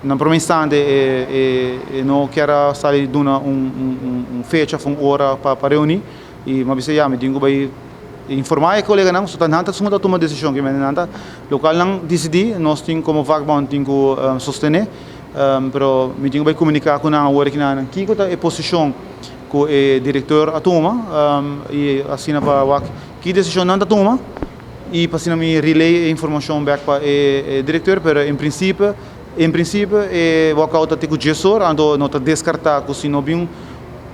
Na prome instante e no kier a sali duna un fecha of un ora pa reuni y mi a bisa ya mi tin cu bay informa e coleganan, so ta nan ta esun cu ta tuma decision, ki nan ta locual nan dicidi nos tin como vakbond tin cu sostene, pero mi tin cu bay comunica cu nan awor kinan kico ta e posicion cu e director a tuma y asina pa wak ki decision nan ta tuma y pa asina mi relay e informacion bek pa e director. Pero en principio e walkout ta te cu 10 or, anto no ta descarta cu si no bin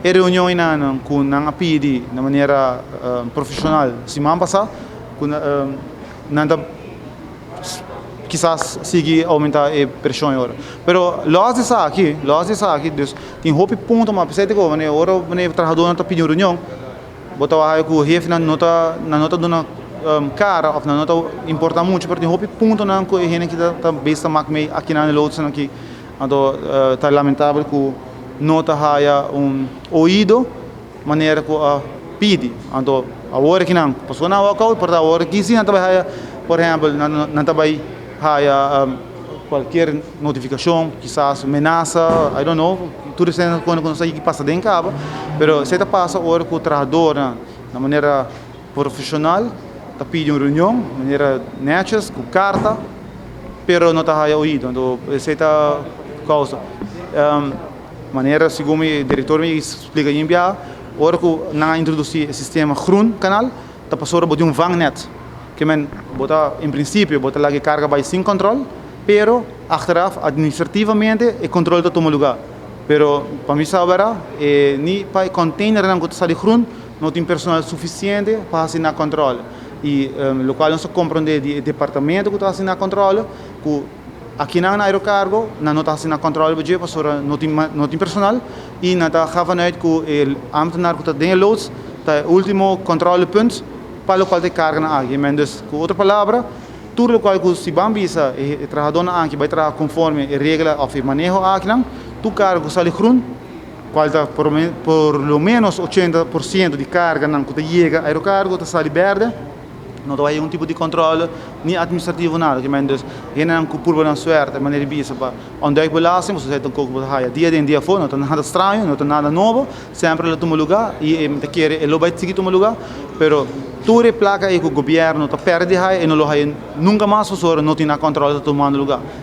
e reunion einan cu nan a pidi na manera profesional siman pasa, cu nan ta kisas sigui aumenta e presion ora. Pero los di esaki, los di esaki, dus tin hopi punto, mas pesey cu ora e trahador ta pidi un reunion, bo ta wak cu hefe nan no ta duna cara of nan no ta importa mucho, pero tin hopi punto nan cu e hende cu ta besta mak mee aki na loods aki. Anto ta lamentabel cu no ta haya un oido manera cu a pidi. Anto awor aki nan, pasobra nan walkout, pero awor aki si nan ta bay haya, por ehempel, nan ta bay haya cualkier notificacion, kisas menasa, I don't know, tur esey cu nos sa kico pasa den caba, pero esey ta pasa ora cu trahador na manera profesional ta pidi un reunion, manera netjes, cu carta, pero no ta haya oido. Anto esey ta causa. Manera segun e director mi explica in bia, ora cu nan a introduci e sistema groen kanaal, ta pasobra bo tin un vangnet. Kiermen bo ta, en principio, bo ta laga e carga bay sin control, pero achteraf administrativamente e control ta tuma lugar. Pero pa mi sabi, ni pa e container nan cu ta sali groen, no tin personal suficiente pa haci e control. Y locual nos ta comprende di departamento cu ta haci e control, cu aki na Aerocargo, nan no ta haci e control pasobra pasobra no tin personal y nan ta gaan vanuit cu e ambtenaar cu ta den loods ta e ultimo controlepunt pa locual ta carga nan aki. Men dus, cu otro palabra, tur locual cu si ban bisa e trahador nan aki bay traha conforme e regla of e maneho aki nan, tur carga cu sali groen, cual ta por lo menos 80% di carga nan cu ta yega Aerocargo ta sali berde, no ta un tipo di controle ni administrativo, nada. Kiermen dus hendenan cu purba nan suerte, manera bisa pa ontduikbelasting, bo ta un poco haya dia den dia afo, no ta nada straño, no ta nada nobo, semper el a tuma lugar y e ta kere e lo bay sigui tuma lugar, pero tur e placa ey cu gobierno ta perde haya e no lo haya nunca mas, pasobra no tin controle ta tumando lugar.